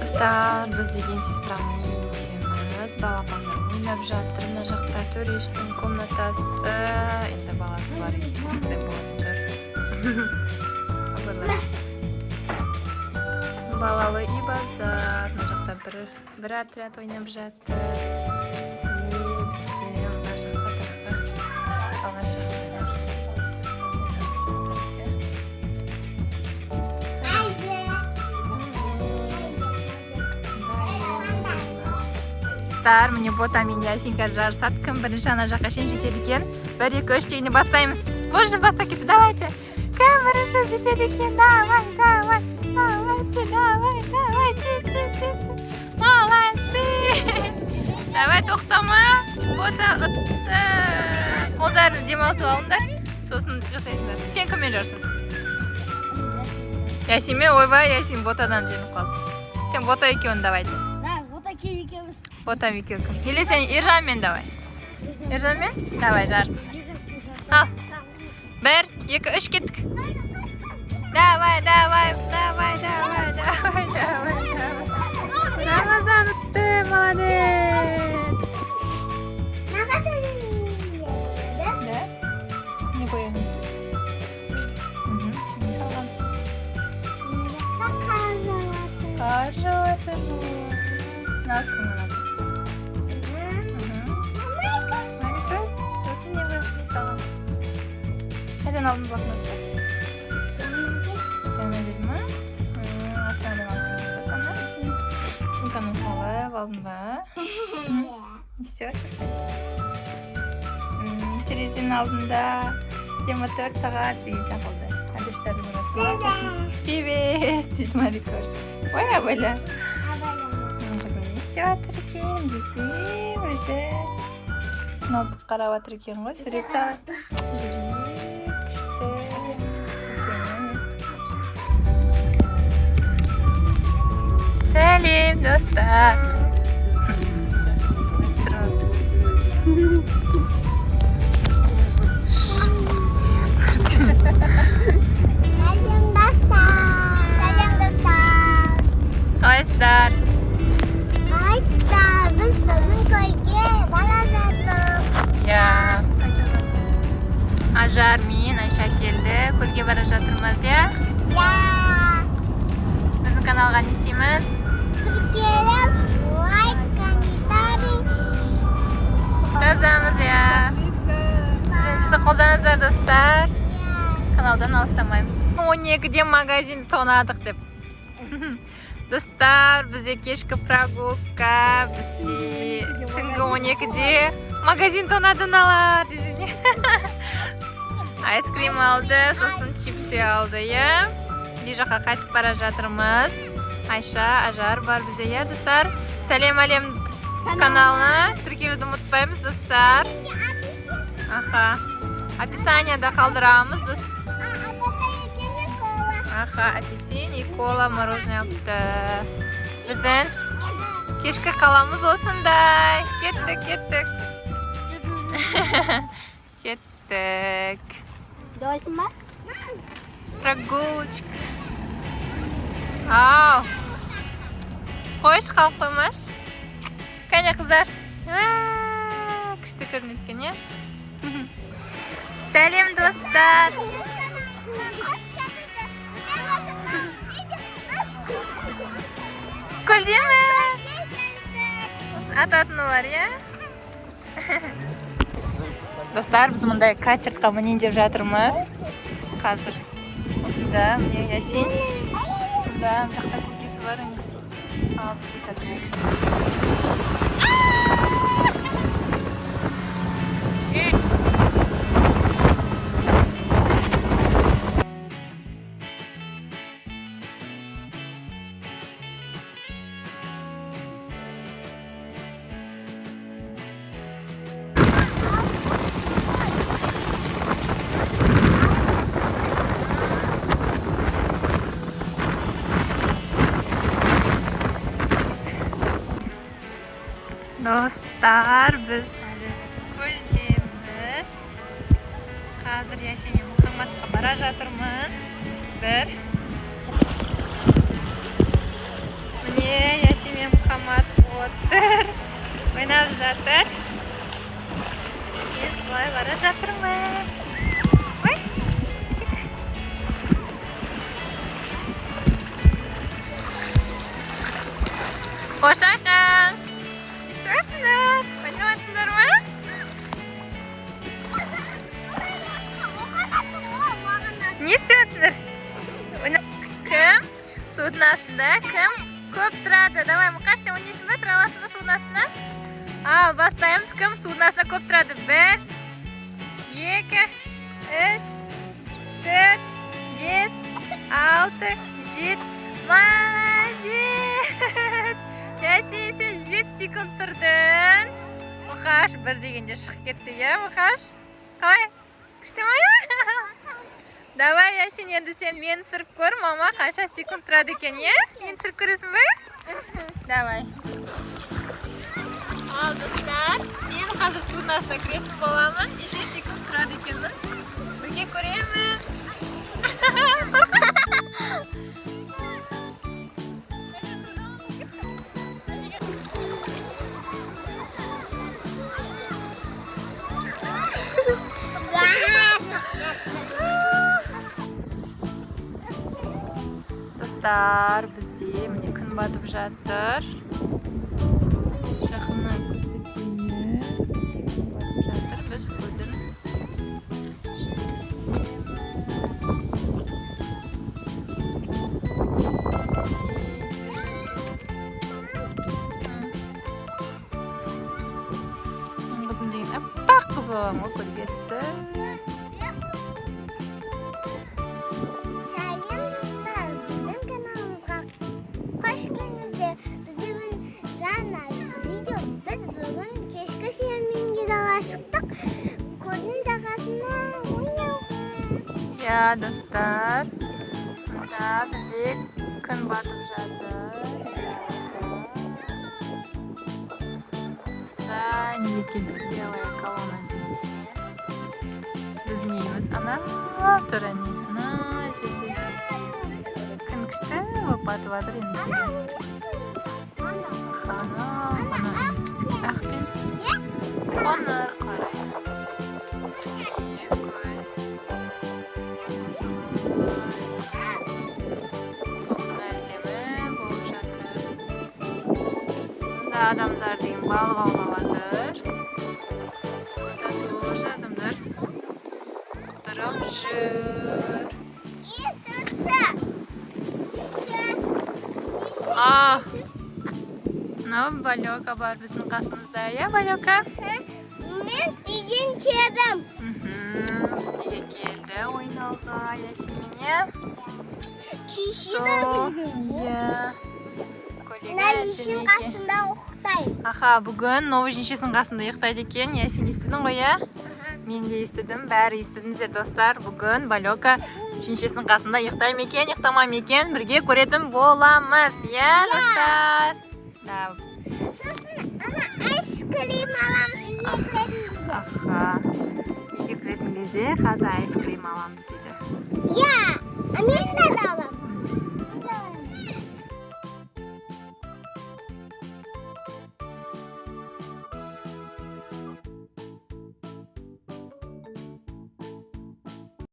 Достар, біз деген сестрамның үйіндеміз. Балапандар ойнап жатыр. Мына жақта Төрештің комнатасы. Енді баласы бар үй осындай болатын шығар. Абайлас. Балалы үй базар. Мына жақта бір отряд ойнап жатыр. И бізде мына жақта тағы бала шағалар ойнап жатыр, иә. Достар, міне, Бота мен Ясин қазір жарысады. Кім бірінші ана жаққа шейін жетеді екен? Бір, екі, үш дегенде бастаймыз. Уже бастап кетті, давайте. Кім бірінші жетеді екен? Давай, давай, давайте, давай, давай, тез, тез, тез, тез. Молодцы! Давай, тоқтама. Бота ұтты. Қолдарын демалтып алыңдар. Сосын жасайсыңдар. Сен кіммен жарысасың? Ясинмен? Ойбай, Ясин Ботадан жеңіп қалды. Сен Бота екеуін давайте. Да, вот такие екеуміз. Ботам екеуі кім? Или сен Ержанмен давай. Ержанмен? Давай, жарысыңдар. Ал. Бір, екі, үш, кеттік. Давай, давай, давай, давай, давай, давай, давай. Рамазан ұтты, молодец. Да? Не боямыз? Не салғансың? Қар жауады. Мынау кім, мына қыз? Марикөз. Сосын не бар? Не салған? Қайдан алдың блокнотты? Жаңа жеді ма? Астанадан алып келдің ба соны? Сумканы салып алдың ба? Не істеп жатырсың? Терезенің алдында 24 сағат деген секілді. Әбіштарды көресің ба? Привет, дейді Марикөз. Ой, абайла. Менің қызым не істеп жатыр екен десем, өзі ноутбук қарап жатыр екен ғой, сурет салып. Жүрек, күшті. Әдемі. Сәлем, достар. Түсіріп. Сәлем, достар. Сәлем, достар. Қалайсыздар? Қалайсыздар? Біз бүгін көлге бара жатырмыз. Иә. Ажар мен Айша келді. Көлге бара жатырмыз, иә? Иә. Біздің каналға не істейміз? Тіркеліп, лайк, комментарий. Жазамыз, иә. Бізді қолдаңыздар, достар. Каналдан алыстамаймыз. 12-де магазин тонадық деп. Достар, бізде кешкі прогулка, бізде түнгі 12-де магазин тонады мыналар десең. Айскрим алды, сосын чипсы алды, иә. Үй жаққа қайтып бара жатырмыз. Айша, Ажар бар бізде, иә, достар. Сәлем әлем каналына тіркелуді ұмытпаймыз, достар. Аха. Описанияда қалдырамыз, достар. Аха, апельсин и кола, мороженое алыпты. Біздің кешкі қаламыз осындай. Кеттік, кеттік. Кеттік. Досың ба? Прогулочка. Ау. Қойшы, қалып қоймашы. Кәне, қыздар. А, күшті көрінеді екен, иә? Сәлем, достар. Көлде ме? Ататын олар, иә? Достар, біз мұндай катертқа мінейін деп жатырмыз. Қазір осында, міне, Ясин. Мында, мына жақта көкесі бар. Міне. Ал бізге сәттілік. Ей! Достар, біз әлі көлдеміз. Қазір Ясин мен Мұхаммадқа бара жатырмын. Бір. Міне, Ойнап жатыр. Біз былай бара жатырмыз. Ой, чик. Қош, Айқын! Не істеп жатсыңдар? Ойнап жатсыңдар ма? Не істеп жатсыңдар? Кім судың астында, кім көп тұрады? Давай, Мұқаш, сен ойнайсың ба? Тұра аласың ба судың астында? Ал, бастаймыз. Кім судың астында көп тұрады? Бір, екі, үш, төрт, бес, алты, жеті. Молодец! Ясин, сен 7 секунд тұрдың. Мұқаш бір дегенде шығып кетті, иә, Мұқаш? Қалай? Күшті ма? Давай, Ясин, енді сен мені түсіріп көр, мама қанша секунд тұрады екен, иә? Мені түсіріп көресің бе? Давай. Ал, достар, мен қазір судың астына кіретін боламын. Неше секунд тұрады екенмін? Бірге көреміз. Достар, бізде міне күн батып жатыр. Жақыннан көрсетейін. Күн батып жатыр. Біз көлдің ішіндеміз. Менің қызым деген аппақ қыз болған ғой көлге түсіп. Сәлем, достар! Біздің каналымызға қош келдіңіздер. Біз бүгін жаңа видео. Біз бүгін кешкі серуенге далаға шықтық. Көлдің жағасына ойнауға. Иә, достар. Мында бізде күн батып жатыр. Осында неге келдік? Белая колонна деген. Біздің үйіміз ана тұр, әне. Ана жерде. Күн күшті болып батып жатыр енді. Ана, ана біздің ақ пен қоңыр қарай. Міне көл. Осылай. Толқын әдемі болып жатыр. Мында адамдар деген балық аулап жатыр. Мында тоже адамдар қыдырып жүр. Иисуса! А, мынау Балека бар біздің қасымызда, иә, Балека? Мен үйден келдім. Біздің үйге келді ойнауға Ясинмен, иә? Кешір. Иә. Көйлегі Мына әдемі жеңешем екен. қасында ұйықтаймын. Аха, бүгін новый жеңешесінің қасында ұйықтайды екен. Иә, сен естідің ғой, иә? Мен де естідім, бәрі естідіңіздер, достар. Бүгін Балека жеңешесінің қасында ұйықтай ма екен, ұйықтамай ма екен, бірге көретін боламыз, иә, достар? Да. Сосын ана айскрим аламыз үйге кіретін кезде. Аха. Үйге кіретін кезде қазір айскрим аламыз дейді.